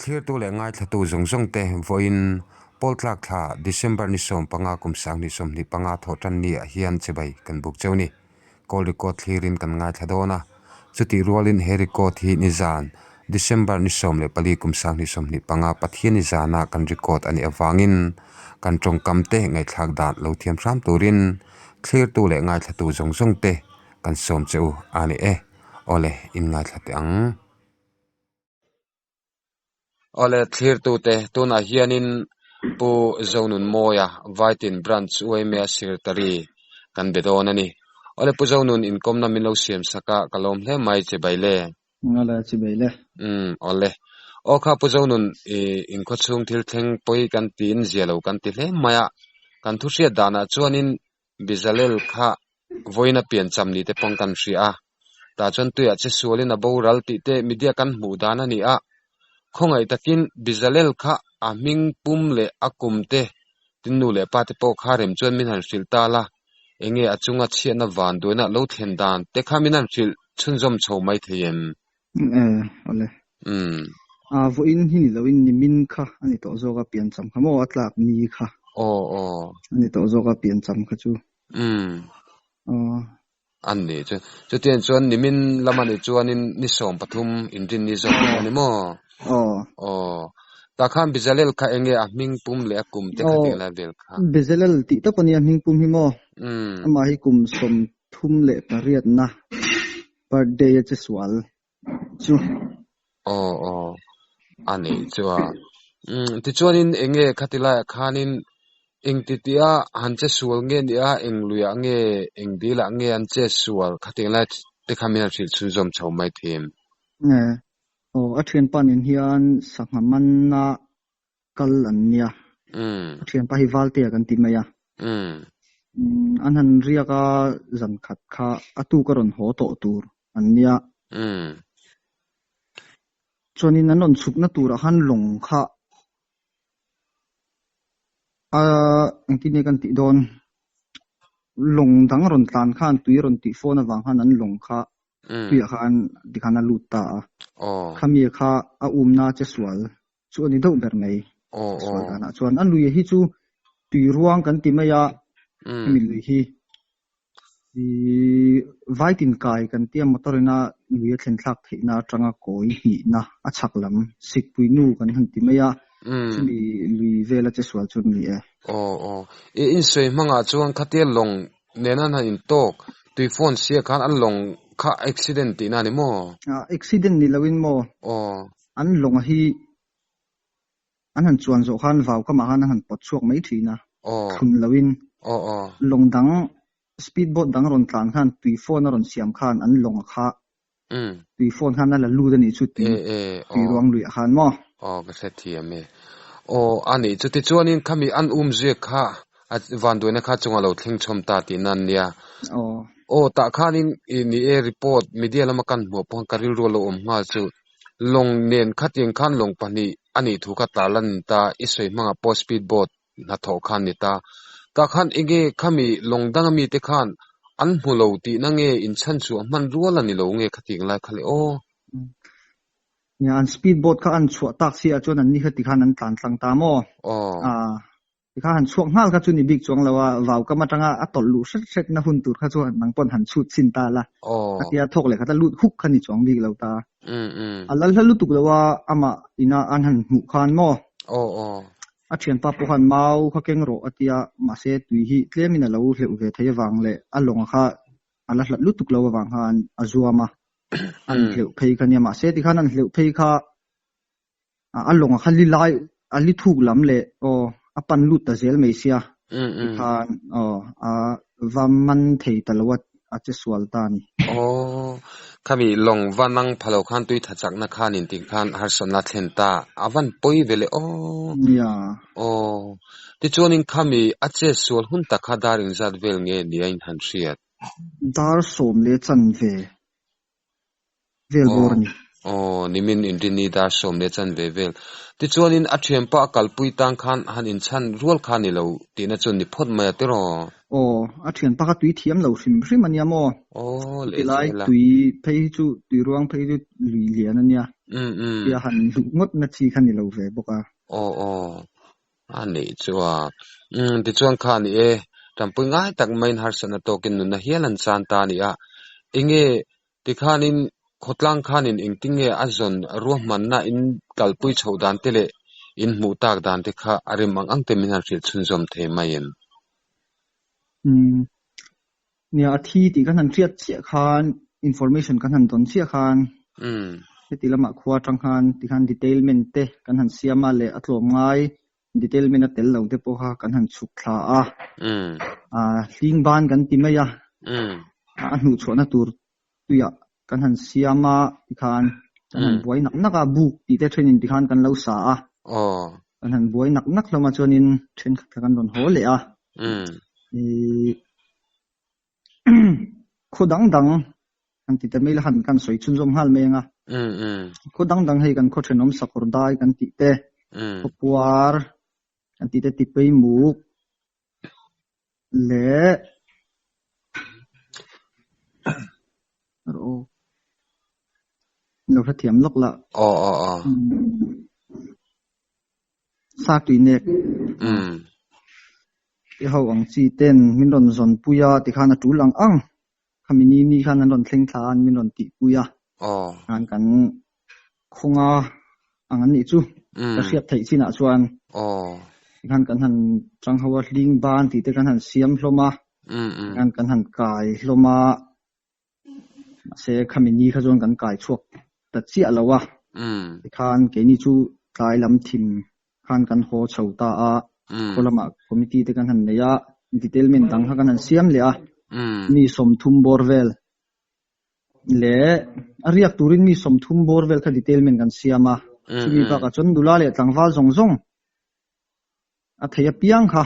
Thlirtu leh ngaithlatu zawng zawng te vawiin Pawltlak thla December ni 15 kum 2025 thawhtan ni ah hian chibai kan buk cheu ni. Call record thlirin kan ngaithla dawn a, chutih rualin he record hi nizan December ni 14 kum 2025 Pathian nizana kan record a nih avangin kan tawngkam te ngaihthlak dan lo thiam hram turin thlirtu leh ngaithlatu zawng zawng te kan sawm che u a ni e. Awle, in ngaithla teh ang. Awle, thlirtute, tunah hianin Pu Zonunmawia, Vaitin Branch UMA Secretary kan be dawn a ni. Awle, Pu Zonun, inkawmna min lo siam sak a, ka lawm hle mai che Baile. Awle, che Baile. Umm, awle. Aw kha Pu Zonun, i inkhawchhung thil thleng pawi kan tiin zia lo kan ti hle mai a, kan thu hriat danah chuanin Bezalel kha vawiin a piancham ni te pawng kan hria a, tah chuan tuiah che sualin a boral tih te media kan hmuh dan a ni a. Khawngaih takin Bezalel kha a hming pum leh a kum te tin nu leh pa te pawh kha rem chuan min han hrilh ta la, enge a chunga chhiatna vanduaina lo thlen dan te kha min han hrilh chhunzawm chho mai thei em? Eh, awle. Umm. A vawiin hi ni loin nimin kha a ni tawh zawk a piancham kha maw a tlak ni kha. Aw aw. A ni tawh zawk a piancham kha chu. Umm. Aw. A ni chu. Chutiang chuan nimin lama ni chuanin ni 13 inrinni zawk a ni maw? Aw. Aw. Tah khan Bezalel kha enge a hming pum leh a kum te kha tih lai vel kha. Bezalel tih tak a nia hming pum hi maw? Umm. Amah hi kum 38 na birthday a che sual chu. Aw aw a nei chu a. Umm tichuanin enge khati laiah khanin eng titia han che sual nge nia eng luiah nge eng dilah nge an che sual khatiang lai te kha min han hrilh chhunzawm chho mai thei em? Nge aw a thianpa nen hian sangha manna kal an nia. Umm. A thianpa hi Valtea kan ti mai a. Umm. An han riak a zan khat kha a tuk a rawn haw tawh tur an nia. Umm. Chuanin an rawn chhukna turah khan lawng kha a engtin nge kan tih dawn lawng dang rawn tlan khan tui rawn tih fawn avang khan an lawng kha tuiah khan tikhan a lut ta a. Khami kha a umna che sual chu a ni deuh ber mai. Sual danah chuan a lui hi chu tui ruang kan ti mai a, hemi lui hi vaitin kai kan tia motor ina lui a thlen thlak theihna atanga kawi hnihna a chhak lam Sikpui nu kan han ti mai a, chumi lui vela che sual chu an ni e. Aw aw, i insawi hmangah chuan khatia lawng nena an han intawk tui phone sia khan an lawng kha accident tihna a ni maw? Accident ni loin maw? Aw. An lawng hi an han chuan zawh khan vau kamah khan an han pawt chhuak mai thin a, thlun loin lawng dang speed boat dang rawn tlan khan tui phone a rawn siam khan an lawng a kha tui phone khan a la lut a nih chu tui tui ruang luiah khan maw. Aw ka hrethiam e. Aw a nih chu tichuanin khami an um ziak kha a vanduaina kha chunga lo thleng chhawm ta tihna an nia. Aw. Aw tah khanin i ni e report media lama kan hmuh pawh khan ka rilru a lo awm nghal chu lawng nen khatiang khan lawng pahnih a nih thu kha tar lan ni ta i sawi hmangah pawh speed boat hnathawh khan ni ta. Tah khan enge khami lawng danga mite khan an hmu lo tihna nge inchhan chhuah hman rual a ni lo nge khatiang lai kha le aw. Nia an speed boat kha an chhuah tak si ah chuan an ni kha tikhan an tlan tlang ta maw? Aw. Ah tikha han chhuak nghal kha chu ni bik chuang lo a vau kam atanga a tawlh luh hret hret na hun tur kha chuan nang pawn han chhut chhin ta la. Aw. A tia thawk leh khat a lut huk kha ni chuang bik lo ta. Umm umm. A lal hla lutuk lo a amah ina an han hmuh khan maw? Aw aw. A thianpa pawh khan mau kha keng rawh a tia mahse tui hi tlemin a lo hleuh ve thei avang leh a lawng kha a la hlat lutuk lo avang khan a zuam a. An hleuh phei kha nia mahse tikhan an hleuh phei kha a lawng kha li lai a li thuk lam leh aw a pan lut ta zel mai sia tikhan aw a va man thei ta lo a a che sual ta a ni. Aw khami lawng va nang pha lo khan tui tha chakna khan in tih khan harsatna thlen ta a van pawi ve le aw. Nia. Aw tichuanin khami a che sual hun tak kha dar engzat vel nge nia in han hriat. Dar sawm leh chan ve vel bawr a ni. Aw, nimin inrinni dar sawm leh chan ve vel. Tichuanin a thianpa a kalpui tang khan han inchhan rual kha ni lo tihna chu ni phawt mai a tiraw? Aw, a thianpa kha tui thiam lo hrim hrim a nia maw? Aw, leh Tilai zel a. tui phei hi chu, tui ruang phei hi chu lui lian a nia. Tia han luh ngawt na chi kha ni lo ve bawk a. Aw aw a nih chu a. Umm tichuan kha a ni e, tanpui ngai tak maiin harsatna tawkin nunna hial an chan ta a ni a. Enge tikhanin khawtlang khanin engtin nge a zawn ruahmanna in kalpui chhoh dan te leh in hmuh tak dan te kha a rem ang ang te min han hrilh chhunzawm thei mai em? Umm Nia, a thi tih kan han hriat chiah khan, information kan han dawn chiah khan, heti lamah khua atang khan tikhan detailment te kan han siam a leh a tlawm ngai detailment a tel lo te pawh kha kan han chhuk thla a, hling ban kan ti mai a, a hnuhchhuahna tur tuiah kan han siam a tikhan kan han buai nak nak a, buk tih te thenin tikhan kan lo sa a, kan han buai nak nak hlawm a chuanin thenkhat kha kan rawn haw leh a, ih khaw dang dang han ti ta mai la han kan sawi chhunzawm nghal mai ang a, khaw dang dang hei kan khaw thenawm sakawr dai kan tih te, khawpuar kan tih te, tipeimuk, leh lo hrethiam lawk la aw aw aw sa tui nek i ho ang chi ten min rawn zawn pui a tikhan a tul ang ang khami ni ni khan an rawn thleng thla a min rawn tih pui a khan kan khawnga ang an nih chu ka hriat theih chinah chuan tikhan kan han chang ho a hling ban tih te kan han siam hlawm a tikhan kan han kai hlawm a mahse khami ni kha chuan kan kai chhuak ta chiah lo a tikhan keini chu tlai lam thim khan kan haw chho ta a khaw lamah committee te kan han nei a detailment dang kha kan han siam leh a mi 30 bawr vel leh a riak turin mi 30 bawr vel kha detailment kan siam a chumi bakah chuan nula leh tlangval zawng zawng a thei apiang kha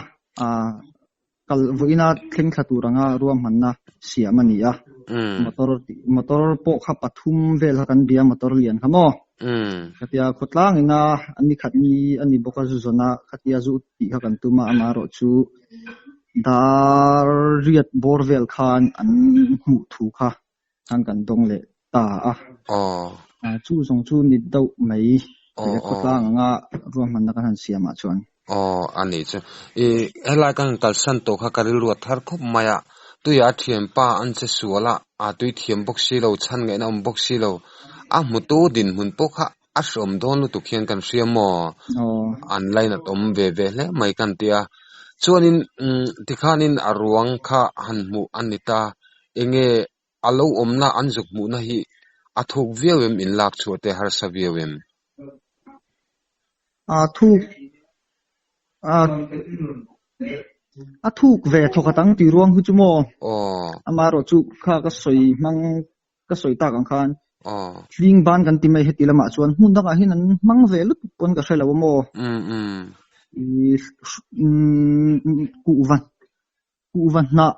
kal vawiina thleng thla tur anga ruahmanna siam a ni a motor motor pawh kha pathum vel kha kan bia motor lian kha maw khatia khawtlang ina an ni khat ni a ni bawk a zu zawn a khatia zu tih kha kan tum a amaherawh chu dar riat bawr vel khan an hmuh thu kha khan kan dawng leh ta a chu zawng chu ni deuh mai khawtlang anga ruahmanna kan han siam ah chuan. Aw a nih chu. I helai ka han kalsan tawh kha ka rilru a thar khawp mai a, tuiah a thianpa an che sual a, a tui thiam bawk si lo, chhan ngaihna awm bawk si lo, a hmutu dinhmun pawh kha a hreawm dawn lutuk hian kan hria maw? An lainat awm ve ve hle mai kan ti a. Chuanin tikhanin a ruang kha han hmuh a ni ta, enge a lo awmna an zuk hmuhna hi a thuk viau em in lak chhuah te harsa viau em? A thuk a a thuk ve thawkhat ang tih ruang hi chu maw? Amaherawh chu kha ka sawi hmang ka sawi tak ang khan hling ban kan ti mai heti lamah chuan hmun dangah hian an hmang ve lutuk pawn ka hre lo a maw? Kuhva kuhva hnah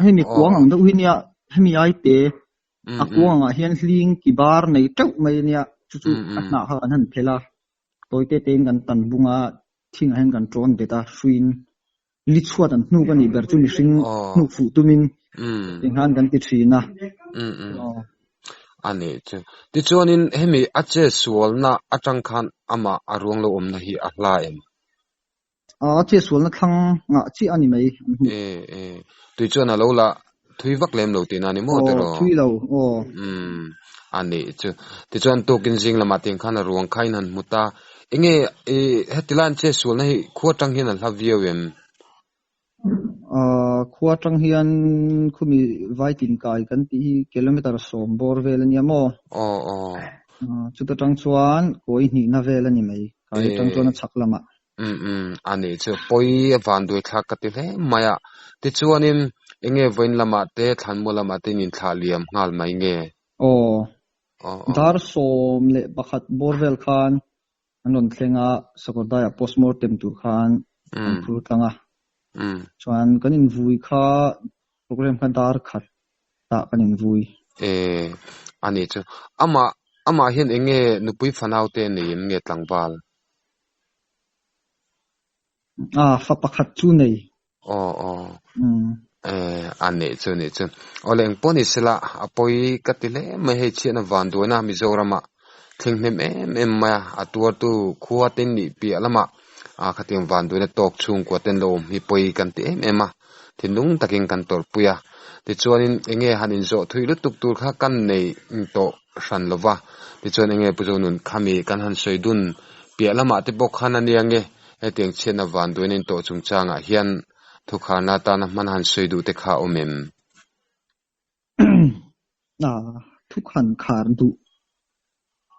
hemi kuang ang deuh hi nia hemi ai te a kuang angah hian hling ki bar nei teuh mai ania chu chu a hnah kha kan han phelh a tawi te te in kan tan bung a thingah hian kan tawn bet a hruiin li chhuat an hnuk a nih ber chu mihring hnuk fuh tumin enghan kan ti thin a. A nih chu. Tichuanin hemi a che sualna atang khan amah a ruang lo awmna hi a hla em? A che sualna thlang ngah chiah a ni mai an hmuh. E e tui chuan a lo la thui vak lem lo tihna a ni maw tiraw? Aw thui lo aw. Umm a nih chu. Tichuan tukin zing lamah tiang khan a ruang kha in han hmu ta. Enge i heti lai an che sualna hi khua atang hian a hla viau em? Khua atang hian khumi vaitin kai kan tih hi kilometer 10 bawr vel a nia maw? Aw aw. Chuta tang chuan kawi hnihna vel a ni mai. Kai atang chuan a chhak lamah. Umm umm a nih chu pawi a van duai thlak ka ti hle mai a. Tichuanin enge vawiin lamah te thlanmual lamah te in inthlah liam nghal mai nge? Aw. Dar 11 bawr vel khan an rawn thleng a, Sakawrdaiah postmortem tur khan an phur tlang a. Chuan kan invui kha program kha dar khat tah kan invui. E, a nih chu. Amah amah hian enge nupui fanau te nei em nge tlangval? A, fa pakhat chu nei. Aw aw. E, a nih chu nih chu. Awle engpawh ni sela a pawi ka ti hle mai hei chhiatna vanduaina Mizoramah. thleng hnem em em mai a, a tuartu khua te nih piah lamah ah khatiang vanduaina tawk chhungkua ten lo awm hi pawi kan ti em em a, thinlung takin kan tawrhpui a. Tichuanin enge han inzawh thui lutuk tur kha kan nei tawh hran lo va, tichuan enge Pu Zonun khami kan han sawi dun piah lamah te bawk khan a nia nge hetiang chhiatna vanduaina intawh chungchangah hian thukharna atana hman han sawi duh te kha a awm em? Thu khan khar duh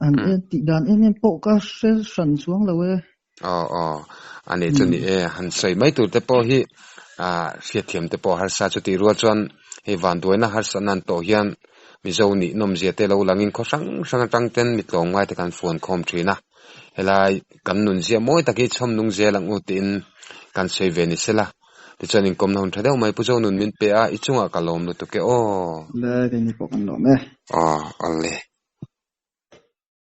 an tih dan em em pawh ka hre hran chuang lo e. Aw aw a nih chu ni e han sawi mai tur te pawh hi hriatthiam te pawh harsa chu tih rual chuan hei vanduaina harsatna an tawh hian Mizo nih nawmzia te lo langin khaw hrang hrang atang ten mi tlawmngai te kan fuan khawm thin a, helai kan nunzia mawi tak hi chhawm nung zel ang u tiin kan sawi ve ni sela. Tichuan inkawmna hun tha deuh mai Pu Zonun min pe a, i chungah ka lawm lutuk e aw. Le, keini pawh kan lawm e. Aw, awle.